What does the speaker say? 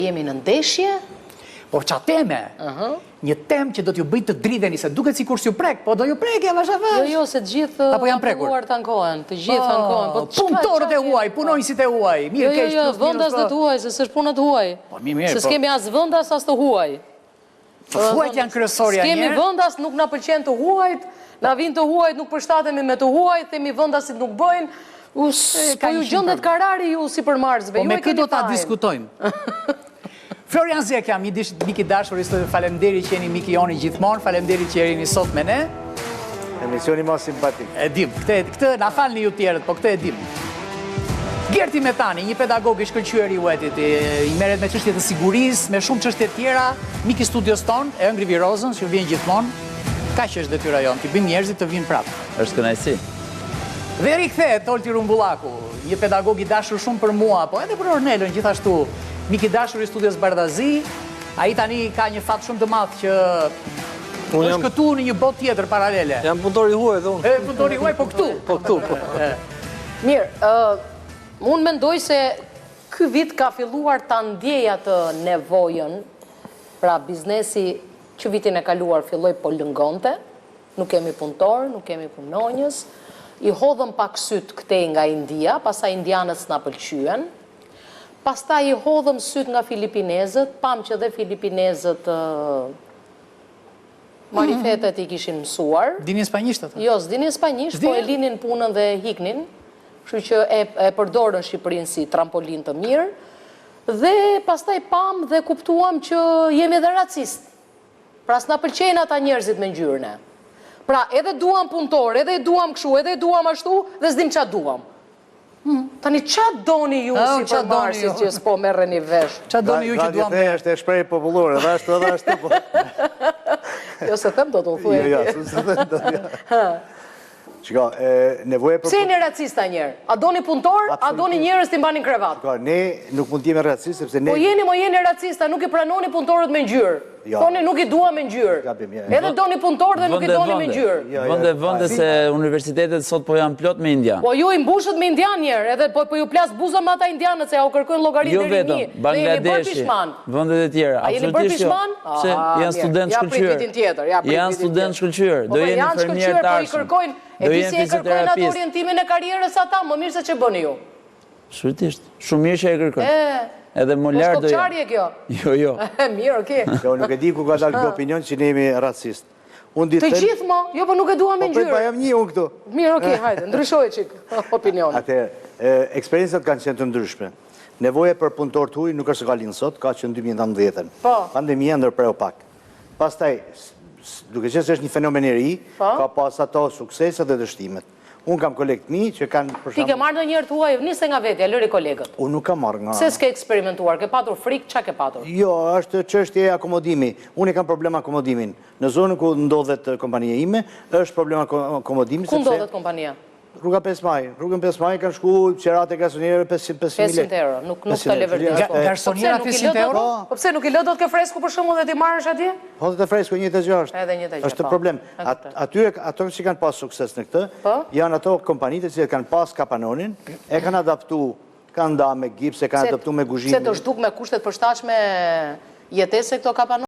Jemi në ndeshje. Po ça teme? Një temë që do t'ju bëjë të dridheni, se duket sikur s'ju prek, po do ju prek javash javash. Jo, jo, se të gjithë Apo janë prekur. filluar të ankohen, të gjithë po, ankohen. Po punëtorët e huaj, punonjësit e huaj, mirë jo, jo, keq, jo, plus minus. Vendas dhe po. të huaj, se s'është puna të huaj. Po mirë, mirë. Se po. s'kemi as vendas as të huaj. Të huajt janë kryesorja S'kemi njëherë. vendas, nuk na pëlqen të huajt, na vijnë të huajt, nuk përshtatemi me të huajt, themi vendasit nuk bëjnë, po ju gjendet karari ju sipërmarrësve, Po ju me e kë keni do ta fajin. diskutojmë? Florian Zekja, mi dish, mik i dashur, i studios, faleminderit që jeni mik i joni gjithmonë, faleminderit që jeni sot me ne. Emisioni ma simpatik. E dim, këtë, këtë na falni ju tjerët, po këtë e dim. Gerti Metani, një pedagog i shkëlqyer i UET-it, i, i merret me çështje të sigurisë, me shumë çështje të tjera, mik i studios tonë, e ëngri virozën, që vjen gjithmonë. Kaq është detyra jonë, t'i bëjmë njerëzit të vinë prapë. Është kënaqësi. Dhe rikthehet Olti Rumbullaku, një pedagog i dashur shumë për mua, po edhe për Ornelën gjithashtu, mik i dashur i studios Bardhazi. Ai tani ka një fat shumë të madh që Unë është jam, këtu në një botë tjetër paralele. jam punëtor i huaj dhe unë. E punëtor i huaj, po këtu. Po këtu, po. Mirë, ë, unë mendoj se ky vit ka filluar ta ndjej atë nevojën, pra biznesi që vitin e kaluar filloi po lëngonte, nuk kemi punëtor, nuk kemi punonjës, i hodhëm pak syt këtej nga India, pastaj indianët s'na pëlqyen, pastaj i hodhëm syt nga filipinezët, pam që dhe filipinezët ë, marifetet i kishin mësuar. Dinin spanjisht ata. Jo, s'dinin spanjisht, po e linin punën dhe iknin, kështu që e, e përdorën Shqipërinë si trampolin të mirë. Dhe pastaj pam dhe kuptuam që jemi edhe racist. Pra s'na pëlqejnë ata njerëzit me ngjyrë ne. Pra edhe duam punëtor, edhe e duam kështu, edhe e duam ashtu dhe s'dim ça duam. Tani ça doni ju Ah, si ça doni përmarrësit ju? që s'po merreni vesh? Ça doni ju që Gati duam the, ne? është e shprehje popullore, edhe ashtu edhe ashtu. Po. Jo se them do të thuaj. Jo, jo, s'e them dot, jo. Shiko, e, nevoja për Pse jeni racista njerë? A doni punëtor, a doni njerëz t'i mbanin krevat? Shiko, ne nuk mund të jemi racist sepse ne Po jeni, mo jeni racista, nuk i pranoni punëtorët me ngjyrë. Jo. Thoni nuk i dua me ngjyrë. Gabim, jo. Edhe doni punëtor dhe nuk i Vende, doni me vende. ngjyrë. Jo, jo, Vende, vende si- se universitetet sot po janë plot me indian. Po ju i mbushët me indian njerë, edhe po, po ju plas buza me ata indianët se ja u kërkojnë llogari Jo deri vetëm, një. Dhe jeni bërë Bangladeshi, pishman. vendet e tjera. A jeni bërë Absolutisht jo. pishman? Pse Ah, janë mirë. studentë Ja prit shkëlqyer. vitin tjetër, ja prit Janë vitin studentë tjetër. shkëlqyer, Po do po jenë janë infermier shkëlqyer, të po i ardhshëm. kërkojnë, e Do di jenë si e kërkojnë atë fizioterapistë. orientimin e karrierës ata, më mirë se që bëni ju. Absolutisht. Shumë mirë që e kërkojnë. E, Edhe më po lart do jenë. shkopçarje kjo. Jo, jo. E, mirë, okej. Jo, nuk e di ku ka dalë ky opinion që ne jemi racist. Unë di Të them- gjithë mo, jo po nuk e dua me Po prit, pa ngjyrë. jam një unë këtu. Mirë, okej, hajde, ndryshoj çik opinionin. Atëherë, e, eksperiencat kanë qenë të ndryshme. Nevoja për punëtor të huaj nuk është se ka lind sot, ka që në 2019-ën. Po. Pandemia ndërpreu pak. Pastaj, s- s- duke qenë se është një fenomen i ri, Po. ka pas ato sukseset dhe dështimet. Unë kam kolegë të mi që kanë për Ti ke shembull, marrë ndonjëherë të huaj, nise nga vetja, lëri kolegët. unë nuk kam marrë nga. Pse s'ke eksperimentuar, ke patur frikë, ça ke patur? Jo, është çështje e akomodimi. Unë e kam problem akomodimin. Në zonën ku ndodhet eh, kompania ime, është problem ako- akomodimi Ku sepse ndodhet kompania? Rruga 5 Maj, rrugën 5 Maj kanë shku qeratë e garsoniereve 500 500 500 euro, nuk nuk 500 të leverdis. euro. po. Ga- garsoniera Po pse nuk i lë 500 dot- euro? Po pse nuk i lë dot ke fresku për shembull dhe ti marrësh atje? Po dhe të fresku njëjtë gjë është. Edhe njëjta gjë, Është po. problem. E At, kuptoj. atyre ato që kanë pas sukses në këtë, Po? janë ato kompanitë të cilët kanë pas kapanonin, e kanë adaptu, kanë nda me gips, e kanë Pse- adaptu me Pse guzhimin. të zhduk me kushtet përshtatshme jetese këto kapano?